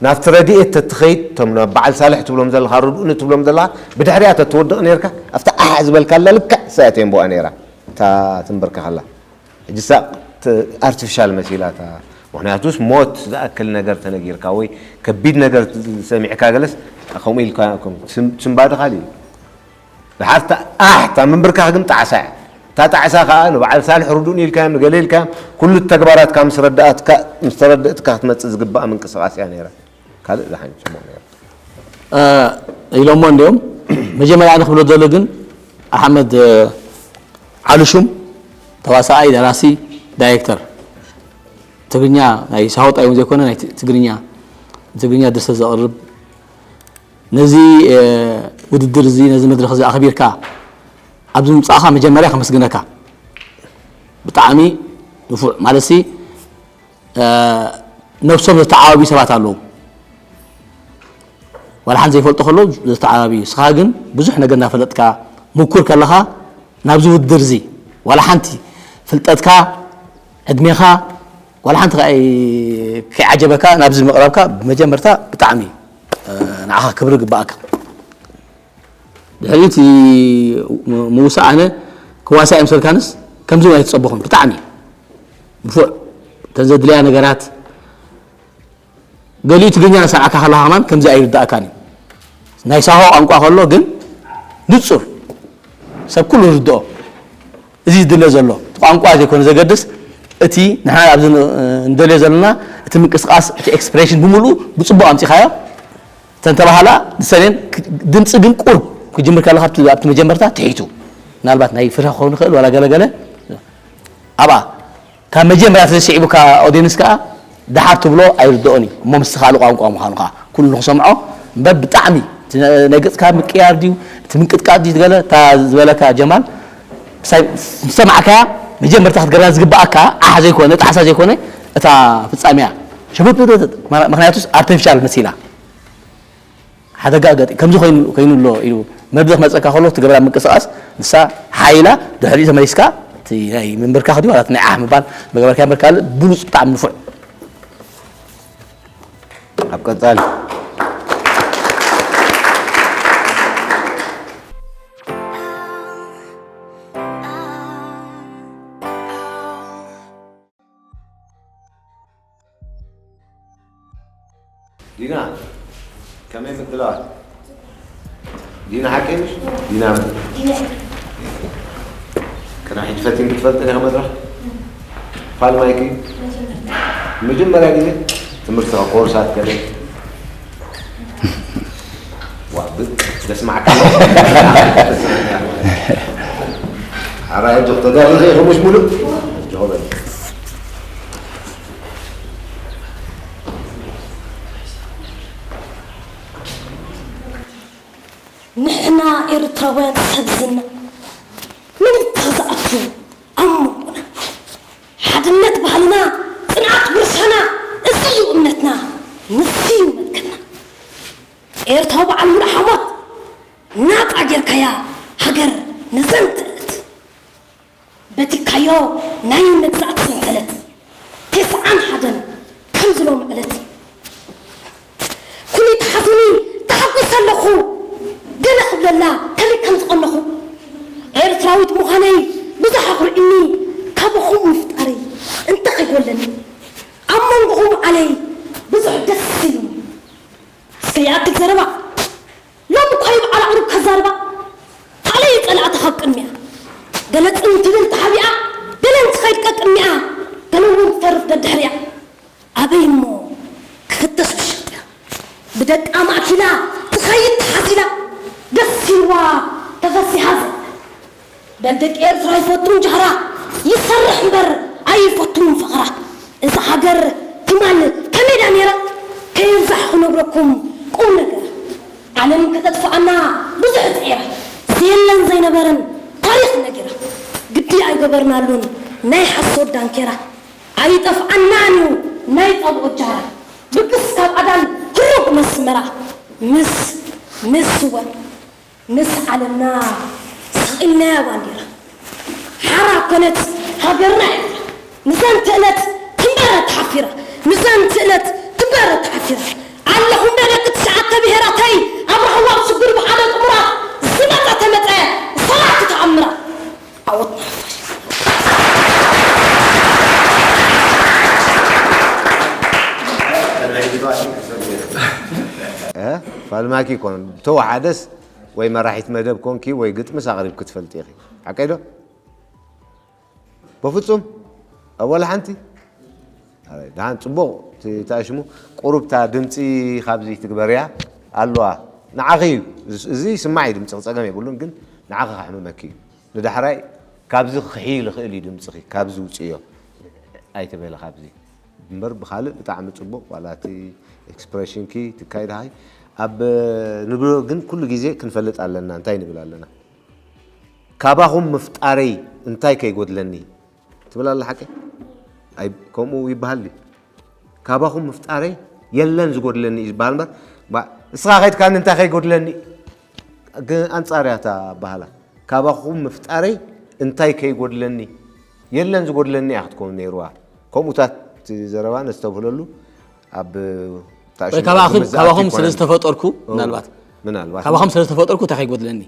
ናብቲ ረድኤት ተትኸይድ፣ እቶም ናብ በዓል ሳልሕ ትብሎም ዘለኻ፣ ርድኡኒ ትብሎም ዘለኻ፣ ብድሕሪኣ ተትወድቕ ነርካ፣ ኣብታ ኣሕ ዝበልካላ ልክዕ እሳት እየን ብኣ ነይራ፣ እታ ትንበርከኸላ። ሕጂ ሳቕ ት-፣ ኣርቲፊሻል መሲላታ። ምኽንያቱስ ሞት ዝኣክል ነገር ተነጊርካ ወይ ከቢድ ነገር ሰሚዕካ ገለስ ከምኡ ኢልካ ከም ስም-፣ ስምባደ ካልእ እዩ። ድሓር እታ ኣሕ፣ እታ ምንብርካኽ ግን ጣዕሳ እያ። እታ ጣዕሳ ከኣ ንበዓል ሳልሕ ርዱእኒ ኢልካዮም፣ ንገለ ኢልካዮም፣ ኩሉ ተግባራትካ ምስ ረዳእትካ፣ ምስ ተረድእትካ ክትመጽእ ዝግባእ ምንቅስቓስ እያ ነይራ። ካልእ ዝሓንሸሞ ነይሩ። እ፣ ኢሎሞ እንድዮም። መጀመርያ ኣነ ክብሎ ዘሎ ግን ኣሕመድ፣ እ፣ ዓሊ ሹም ተዋሳኣይ፣ ደራሲ፣ ዳይሬክተር ትግርኛ ናይ ሳሆ ጥራይ እውን ዘይኮነ ናይ ት-፣ ትግርኛ፣ ትግርኛ ድርሰት ዘቕርብ ነዚ፣ እ፣ ውድድር እዚ፣ ነዚ መድረኽ እዚ ኣኽቢርካ ኣብዚ ምምጻእኻ መጀመርያ ከመስግነካ። ብጣዕሚ ንፉዕ ማለትሲ፣ እ፣ ነብሶም ዘተዓባብዩ ሰባት ኣለዉ። ዋላ ሓንቲ ዘይፈልጦ ከሎ ዘተዓባብዩ። ንስኻ ግን ብዙሕ ነገር እናፈለጥካ፣ ምኩር ከለኻ ናብዚ ውድድር እዚ ዋላ ሓንቲ ፍልጠትካ፣ ዕድሜኻ፣ ዋላ ሓንቲ ከኣ ከይዓጀበካ ናብዚ ምቕራብካ ብመጀመርታ ብጣዕሚ፣ እ፣ ንዓኻ ክብሪ ይግባኣካ። ድሕሪኡ እቲ ምውሳእ ኣነ ክዋሳእ እየ ምሰልካንስ ከምዚ እውን ኣይትጸበኹን። ብጣዕሚ ንፉዕ። እተን ዘድልያ ነገራት ገሊኡ ትግርኛ እናሰማዕካ ከለኻ ከማን ከምዚ ኣይርድኣካን እዩ። ናይ ሳሆ ቋንቋ ከሎ ግን ንጹር ሰብ ኩሉ ይርድኦ። እዚ ዝድለ ዘሎ እቲ ቋንቋ ዘይኮነ ዘገድስ፣ እቲ ንሕና ኣብዚ ን-፣ እንደልዮ ዘለና እቲ ምንቅስቓስ፣ እቲ ኤክስፕሬሽን ብምሉኡ ብጽቡቕ ኣምጺኻዮ። እተን ተባሃላ ንሰን እየን። ክ-፣ ድምጺ ግን ቁሩብ ክጅምር ከለኻ ኣብቲ፣ ኣብቲ መጀመርታ ትሒቱ፣ ምናልባት ናይ ፍረ ክኸውን ይኽእል፣ ዋላ ገለገለ ኣብኣ ካብ መጀመርያ ተዘይስዒቡካ ኦድየንስ ከኣ ደሓር ትብሎ ኣይርድኦን እዩ እሞ፣ ምስ ካልእ ቋንቋ ምዃኑ ከኣ ኩሉ ንኽሰምዖ እምበር፣ ብጣዕሚ እቲ ናይ ገጽካ ምቅያር ድዩ፣ እቲ ምንቅጥቃጥ ድዩ፣ ገለ እታ ዝበለካ ጀማል፣ ምሳይ ምስ ሰማዕካያ መጀመርታ ክትገብራ ዝግብኣካ ኣሕ ዘይኮነ፣ ጣዕሳ ዘይኮነ፣ እታ ፍጻሜያ ሸበጥ፣ ምኽንያቱስ ኣርቲፊሻል መሲላ። ሓደጋ ኣጋጢ-፣ ከምዚ ኮይኑ፣ ኮይኑ ኣሎ ኢሉ መድረኽ መጸካ ከሎ ትገብራ ምንቅስቓስ ንሳ ሓይላ ድሕሪኡ ተመሊስካ እቲ ናይ ምንብርካኽ ድዩ ዋላ እቲ ናይ ዓሕ ምባል መገበርካ እምበር ካልእ ብሉጽ ብጣዕሚ ንፉዕ። ኣብ ቀጻሊ። ዲና፣ ከመይ ምድላዋት? ዲና ሓቂ ምሽ? ዲና ምን? ቅድሚ ሕጂ ፈቲንኪ ትፈልጢ ዲኺ መድረኽ? ፋል ማይኪ? መጀመርያ ግዜ? ትምህርቲ ኮርሳት ከለ? ዋ፣ ብ-፣ ደስማዕካ። ኣራይ፣ ጆክ ተጋሩ ዘይኹምሽ ሙሉእ? ጆክ በል። ንሕና ኤርትራውያን ሰብ ዝና፣ ምንታ ዝኣቱ ኣብ መንጎና? ሓድነት ባህልና፣ ጽንዓት ውርሻና፣ እዚ እዩ እምነትና፣ ንሱ እዩ መልክና። ኤርትራዊ በዓል ሙሉእ ሓሞት፣ ናጻ ጌርካያ ሃገር ንዘንትእት። በቲካዮ ናይ መግዛእቲ ሰንሰለት፣ ተስዓን ሓደን ከምዚ ሎሚ ዕለት። ኩኒ ተሓዙኒ ተሓጒሰ ኣለኹ፣ ገለ ክብለላ ከመይ ከም ዝቐነኹ። ኤርትራዊት ምዃነይ ብዙሕ ኣኹሪዕኒ፣ ካባኹም ምፍጣረይ እንተኸይጎለኒ። ኣብ መንጎኹም ዓለይ ብዙሕ ደስ ኢሉኒ። እስከ ይኣክል ዘረባ። ሎሚ እኳ እዩ በዓል ኣዕሩግ ከዛርባ። ካልእ ጸላእቲ ካብ ቅድሚኣ። ገለ ጽን ትብል ተሓቢኣ፣ ገለ እንትኸይድ ቀቅድሚኣ፣ ገለ እውን ትተርፍ ደድሕሪኣ። ኣበይ እሞ ክፍተሽ ውሽጢኣ። ብደቃ ማእኪላ ትኸይድ ተሓዚላ። ደስ ኢልዋ ተፈሲሓ ዘላ። በል ደቂ ኤርትራ ይፈቱን ጃህራ፣ ይሰርሕ እምበር ኣይፈቱን ፈኸራ። እዛ ሃገር ትማል ከመይ ድያ ነይራ? ከየብዛሕ ክነግረኩም ቁም ነገር። ዓለም ከተጥፍኣና ብዙሕ ጽዒራ፣ ዘየለን ዘይነበረን ታሪኽ ነጊራ። ግዲ ኣይገበርናሉን ናይ ሓሶት ዳንኬራ። ኣይጠፍኣናን እዩ ናይ ጸብኦ ጃህራ። ብግስ ካብ ኣዳን ህሩብ መስመራ። ምስ፣ ምስ ወ-፣ ምስ ዓለምና ሰቒልናያ ባንዴራ። ሓራ ኮነት ሃገርና ኤርትራ። ንዘንትእለት ትንበረ ተሓፊራ። ንዘንትእለት ትንበረ ተሓፊራ። ኣለኹም ዶ ደቂ ትሽዓተ ብሄራተይ ኣብ ራህዋ ኣብ ሽግር ብሓደ ጥሙራት ዝመጸ ተመጸ ሰራሕቲ ተኣምራት ዓወት ንሓፋሽ። ፋልማኪ ኮን ተወሓደስ ወይ መራሒት መደብ ኮንኪ ወይ ግጥምስ ኣቕሪብ ክትፈልጢ ኢኺ ሓቀይ ዶ? በፍጹም ኣብ ወላ ሓንቲ ደሃን ጽቡቕ ተኣሽሙ ቁሩብታ ድምፂ ካብዚ ትግበርያ ኣለዋ ንዓኺ እዩ እዚ ስማዕ እዩ ድምፂ ክፀገም የብሉን ግን ንዓኺ ከሕምመኪ እዩ ንዳሕራይ ካብዚ ክሕይል ይኽእል እዩ ድምፅኺ ካብዚ ውፅዮ ኣይትበለ ካብዚ እምበር ብካልእ ብጣዕሚ ፅቡቅ ዋላ እቲ expression ኪ ትካይድ ሃይ ኣብ ንብሎ ግን ኩሉ ግዜ ክንፈልጥ ኣለና እንታይ ንብል ኣለና ካባኹም ምፍጣረይ እንታይ ከይጎድለኒ ትብል ኣላ ሓቂ ኣይ ከምኡ ይበሃል ድዩ ካባኹም ምፍጣረይ የለን ዝጎድለኒ እዩ ዝበሃል እምበር ባ- እስኻ ከይድካኒ እንታይ ከይጎድለኒ ግን ኣንጻር እያ እታ ኣበሃላ ካባኹም ምፍጣረይ እንታይ ከይጎድለኒ የለን ዝጎድለኒ እያ ክትከውን ነይርዋ ከምኡታት ዘረባ ነስተብህለሉ ኣብ ወይ ካባኹም ካባኹም ስለ ዝተፈጠርኩ ምናልባት ምናልባት ካባኹም ስለ ዝተፈጠርኩ እንታይ ከይጎድለኒ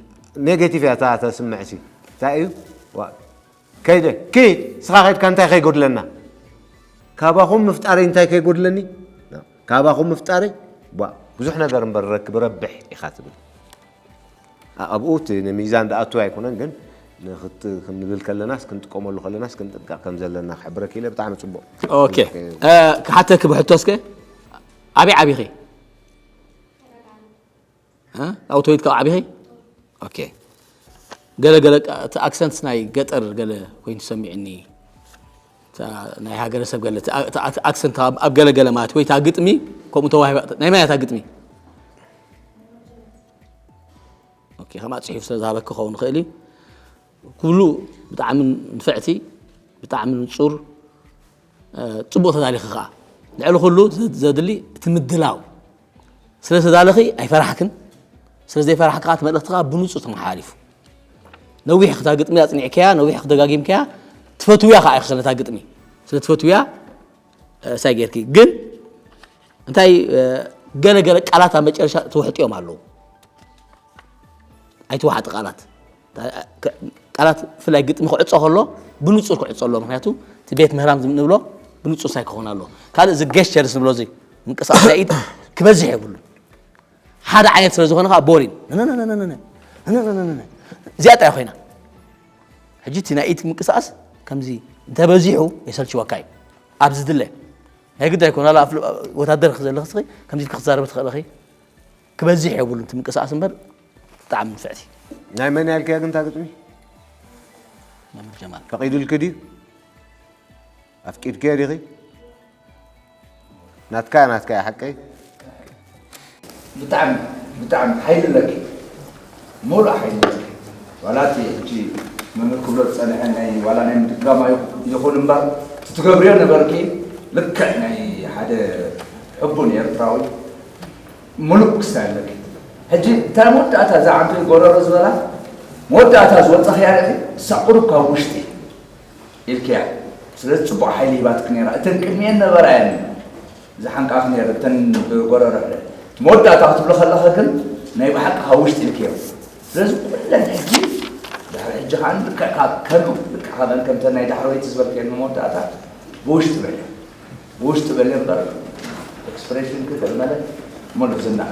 negative እያ እታ ተስምዕ ሲ እንታይ እዩ ከይደ ኪድ ስኻ ከይድካ እንታይ ከይጎድለና ካባኹም ምፍጣረይ እንታይ ከይጎድለኒ ካባኹም ምፍጣረይ ቧ ብዙሕ ነገር እምበር ረክብ ረብሕ ኢኻ ትብል ኣብኡ እቲ ንሚዛን ድኣቱ ኣይኮነን ግን ንክት ክንብል ከለናስ ክንጥቀመሉ ከለናስ ክንጥንቀቕ ከም ዘለና ክሕብረክ ኢለ ብጣዕሚ ፅቡቅ ኦኬ ክሓተክ ብሕቶ እስከ ኣበይ ዓቢኺ ኣብኡ ተወሊድካ ዓቢኺ ኦኬ ገለ ገለ እቲ ኣክሰንትስ ናይ ገጠር ገለ ኮይኑ ተሰሚዕኒ ናይ ሃገረሰብ ገለ ኣክሰንት ኣብ ገለ ገለ ማለት ወይ እታ ግጥሚ ከምኡ ተዋሂባ ናይ መን እያ እታ ግጥሚ ኦኬ ከም ኣፅሒፉ ስለ ዝሃበኪ ክኸውን ይኽእል እዩ ኩሉ ብጣዕሚ ንፍዕቲ ብጣዕሚ ንፁር ፅቡቕ ተዳሊኺ ከዓ ልዕሊ ኩሉ ዘድሊ እቲ ምድላው ስለ ተዳለኺ ኣይፈራሕክን ስለ ዘይፈራሕኪ ከዓ እቲ መልእኽቲ ከዓ ብንፁር ተመሓላሊፉ ነዊሕ ክታ ግጥሚ ኣፅኒዕከያ ነዊሕ ክደጋጊምከያ ትፈትውያ ከዓ ኢኺ ስለታ ግጥሚ ስለ ትፈትውያ ሳይ ጌርኪ ግን እንታይ ገለ ገለ ቃላት ኣብ መጨረሻ ትውሕጥዮም ኣለዉ ኣይትውሓጢ ቃላት ቃላት ብፍላይ ግጥሚ ክዕፆ ከሎ ብንፁር ክዕፆ ኣለዎ ምክንያቱ እቲ ቤት ምህራም ንብሎ ብንፁር ሳይ ክኾን ኣለዎ ካልእ እዚ ገስቸርስ ንብሎ እዚ ምንቅስቃስ ናይ ኢድ ክበዝሕ የብሉ ሓደ ዓይነት ስለ ዝኾነ ከዓ ቦሪን እዚኣ ጣይ ኮይና ሕጂ እቲ ናይ ኢድ ምንቅስቃስ ከምዚ እንተበዚሑ የሰልችወካ እዩ ኣብዚ ድለ ናይ ግዳ ይኮን ኣላ ወታደር ክዘለክ ስኺ ከምዚ ክትዛረብ ትኽእለኺ ክበዝሕ የብሉን እቲ ምንቅስቃስ እምበር ብጣዕሚ ንፍዕቲ ናይ መን ያልከያ ግን እታ ግጥሚ መምህር ጀማል ፈቒዱልኪ ድዩ ኣፍቂድክዮ ዲኺ ናትካያ ናትካያ ሓቀይ ብጣዕሚ ብጣዕሚ ሓይሊ ኣለኪ ሙሉእ ሓይሊ ኣለኪ ዋላ እቲ ሕጂ መምህር ክብሎ ዝፀንሐ ናይ ዋላ ናይ ምድጋማ ይኹን እምበር እቲ ትገብርዮ ነበርኪ ልክዕ ናይ ሓደ ሕቡን ኤርትራዊ ሙሉእ ክስታይ ኣለኪ ሕጂ እንታይ መወዳእታ እዛ ዓንቱ ጎረሮ ዝበላ መወዳእታ ዝወፀኽያ ርኢኺ እሳ ቁሩብ ካብ ውሽጢ ኢልክያ ስለዚ ፅቡቕ ሓይሊ ሂባትክ ነይራ እተን ቅድሚኤን ነበራ እየን ዝሓንቃኽ ነይረ እተን ብጎረሮ ሕደ እቲ መወዳእታ ክትብሎ ከለኸ ግን ናይ ብሓቂ ካብ ውሽጢ ኢልክዮ ስለዚ ኩለን ሕጂ ድሕሪ ሕጂ ከዓ ልክዕ ካብ ከም ልክዕ ካብ ከም ተን ናይ ዳሕረወይቲ ዝበልክየን መወዳእታ ብውሽጢ በልዮ ብውሽጢ በልዮ እምበር expression ክ ተልመለ ሙሉእ ዝናዕ